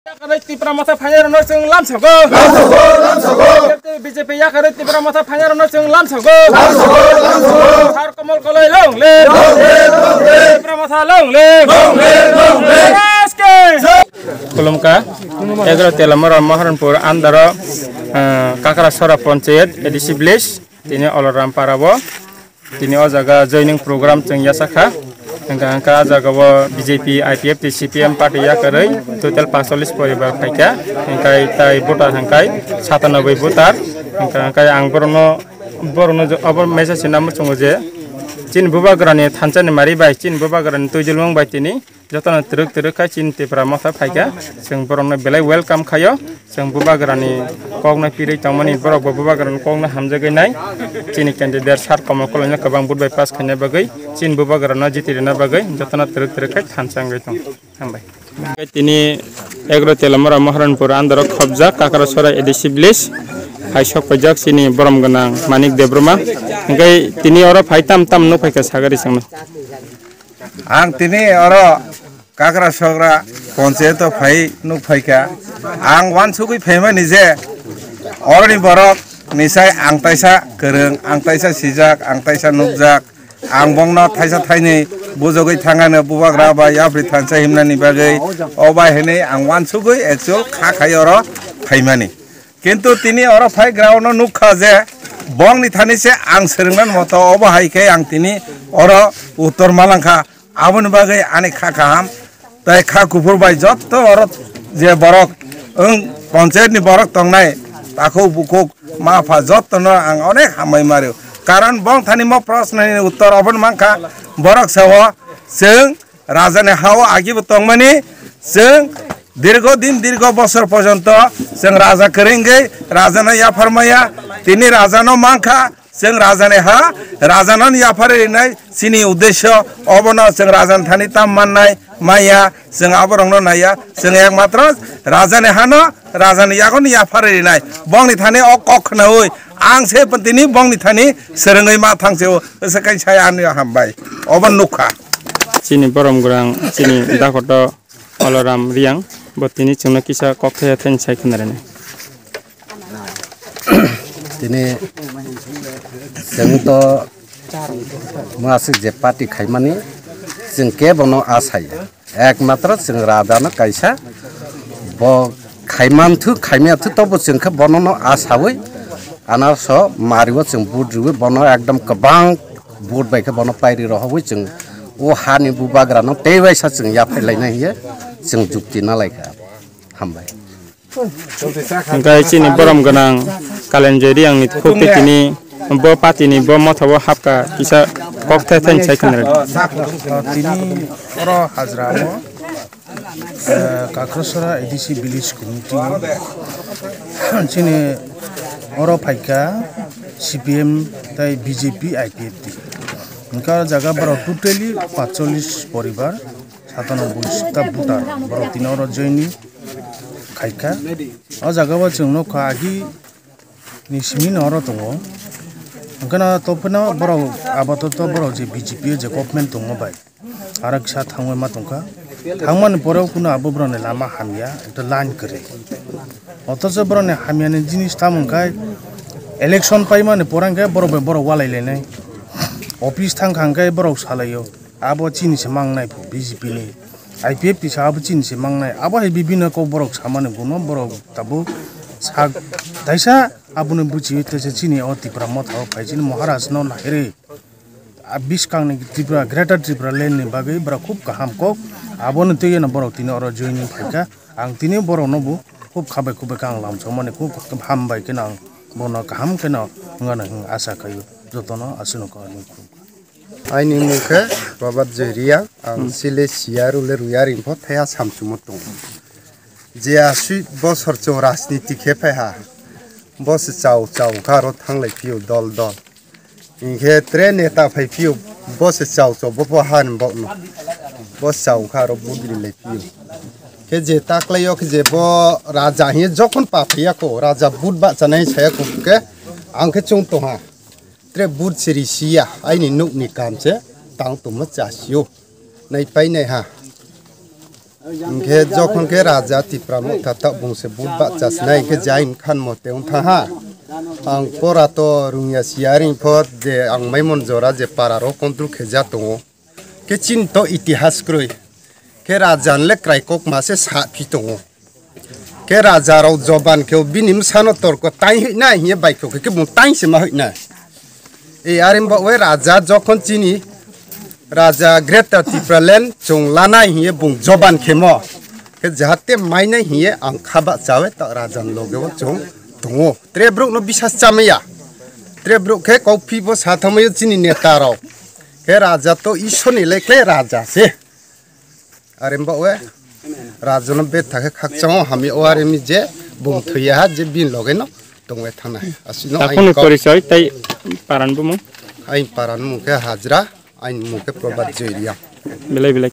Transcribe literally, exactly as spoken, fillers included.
Yakarwi Tipra Motha phainairokno chwng lamsago. B J P yakarwi Tipra Motha phainairokno chwng lamsago. Sar Komol Koloi long live. Tipra Motha long live. Yes, ke. Khulumkha, egaro Telamura Maharanpur andaro, eh, Kakrasora Panchayat, A D C village, tini Oloram Parabo. Tini o jaga joining program chwng yasakha. Hwnkha hwnkha, ah jaga o B J P, I P F T, C P M party yakarwi total paanchchollish poribar phaikha. Hwnkhe tai voter hwnkhe satanoboi voter. Hwnkha hwnkhe ang borokno, borokno jo-, abo message hinna muchungo je chini bubagrani thansa ni mari bai, chini bubagrani twijlwng bai tini jotono twrwk twrwk khai chini Tipra Motha phaikha. Chwng borokno belai welcome khaio. Chwng bubagrani kokno pirwi tongmani, borok bo bubagrani kokno hamjagwi nai. Chini candidate Sar Komol Koloino kwbang vote bai pass khaina bagwi, chini bubagrano jiti rwna bagwi jotono twrwk twrwk khai thansa wngwi tong. Hambai. Tini egaro Telamura Maharanpur andaro khobjak Kakrasora A D C village. Hai sok paijak chini borom gwnang Manik Debbarma. Hwnkhe tini oro phai tam tam nuk phaikha sagari chwngno. Ang tini oro Kakrasora Panchayat o phai nuk phaikha. Ang uansugwi phaimani je oroni borok nisai ang taisa kwrwng, ang taisa sijak, ang taisa nukjak. Ang bongno thaisa thainwi bujogwi thangano bubagra ba yapri thansa himnani bagwi. O bai hinwi ang uansugwi actual kha khai oro phaimani. Kintu tini oro phai ground o nukha je bongni thani se ang swrwngna moto obo hai khe ang tini oro uttor malangkha. Aboni bagwi ani kha kaham tei kha kuphur bai jotto oro je borok wng panchayat ni borok tongnai takhuk bukhuk ma pha jotto no ang onek hambai mario. Karon bong thani mo proshno ni uttor oboni mankha borok sao chwng raja ni hao agi bo tongmani chwng dirgo din dirgo bosor porjonto chwng raja kwrwngwi raja no yaphar maya tini raja no mankha. Chwng rajani ha, rajano yaphar rinai chini uddesyo, obono chwng rajani thani tam mannai maya, chwng aborokno naiya, chwng ekmatro rajani hano, rajani yagono yaphar rinai. Bongni thani o kok khnaui, ang se tini bongni thani swrwngwi ma thangse o, se kai sai ani hambai. Obo nukha. Chini borom gurang, chini dakoto Oloram Riang, bo tini chwngno kisa kok thaya thani sai khna rinai. Tini chwng to mwswk je party khaimani chwng kebono asaya. Ekmatro chwng rajano kaisa bo khaimanthwk khaimiyatwk tobo chwng khe bonono asawi anarso mariwo chwng vote riwi bono ekdom kwbang vote bai khe bono pairi rohogwi chwng o hani bubagrano tei waisa chwng yaphai lainai hiye chwng jukti nalaikha. Hambai. Hwnkhe chini borom gwnang Kalenjoi Riang ni khuk tei tini bo party ni bo motha o hapkha kisa kok thai thai sai khna rw. Tini oro hajra o, eh, Kakrasora A D C village committee chini oro phaikha C P M tei B J P I P F T. Hwnkhe o jaga borok totally paanchchollish poribar, satanoboi ta voter borok tini oro joining khaikha. O jaga o chwng nukha agi ni simi no oro tongo. Hwnkhe no tophaino borok apatot borok je B J P o je government tongo bai, aro kisa thangwi ma tongkha. Thangmani pore o kunu abo borokni lama hamya, ekta line kwrwi. Othocho borokni hamyani jinis tamo hwnkhe election paimani pore hwnkhe borok bai borok walai lainai. Office thangkha hwnkhe borok salaio. Abo chini se mangnai pho B J P ni. I P F T sa abo chini se mangnai. Abo hai bibinno kok borok samani guno borok tabuk sak taisa aboni buchi taisa chini o Tipra motha o phai chini Maharaj no nahiri. A biskang ni Tripura, Greater Tripura land ni bagwi borok khub kaham kok. Aboni twi no borok tini oro joining phaikha. Ang tini borok no bo khub khabai khubbai khe ang lamsok mani khub ham bai khe no ang bono kaham khe no wngna hwn asa khaio. Jotono aswk no kok ni khub. Aini mung khe Robert Joy Reang, ang Hmm. Sile Siya Rule Ruyari pho thaya samchumo tongo. Je asui bosor chwng rajniti khe phai ha, bo se chao chao kha aro thanglai phio dol dol. Hinkhe tre neta phai phio, bo se chao chao bo pho han bo no. Bo chao kha aro budri lai phio. Khe je taklai o khe je bo raja hiye jokhon pa phai ya kho, raja but ba chanai saya kho khe, ang khe chung tong ha. Tre but siri siya, aini nuk ni kam se tang tongma cha sio. Nai pai nai ha. Hingkhe jokhon khe Raja Tipra Motha ta bungse but ba chasnai hingkhe jai khan mote wng tha ha. Ang pora to rungya siya ring pho je ang maimon jora je para ro control khe ja tongo. Khe chini to itihas kroi. Khe Raja le krai kok ma se sa phi tongo. Khe Raja rok joban khe bini msano torko tai hoi nai hiye bai khe khe bung tai se ma hoi nai. E, are ba we Raja jokhon chini Raja Greater Tipraland chwng lanai hiye bung joban khemo. Khe jahate mainai hiye ang khaba chawe ta Raja ni loge o chwng tongo. Tre bruk no bisas chamaya. Tre bruk khe kok phi bo sa thamayo chini neta rok. Khe Raja to Ishwar ni lekle Raja se. Are ba we Raja no betha khe khakchang o hamya o are mi je bung thwiya ha je bin loge no tongwe thangnai. Asino Takhunni ain kok porichoi tai paran bumung. Ain paran mung khe Hajra, ain mung khe Probhat Joyriya. Belai belai.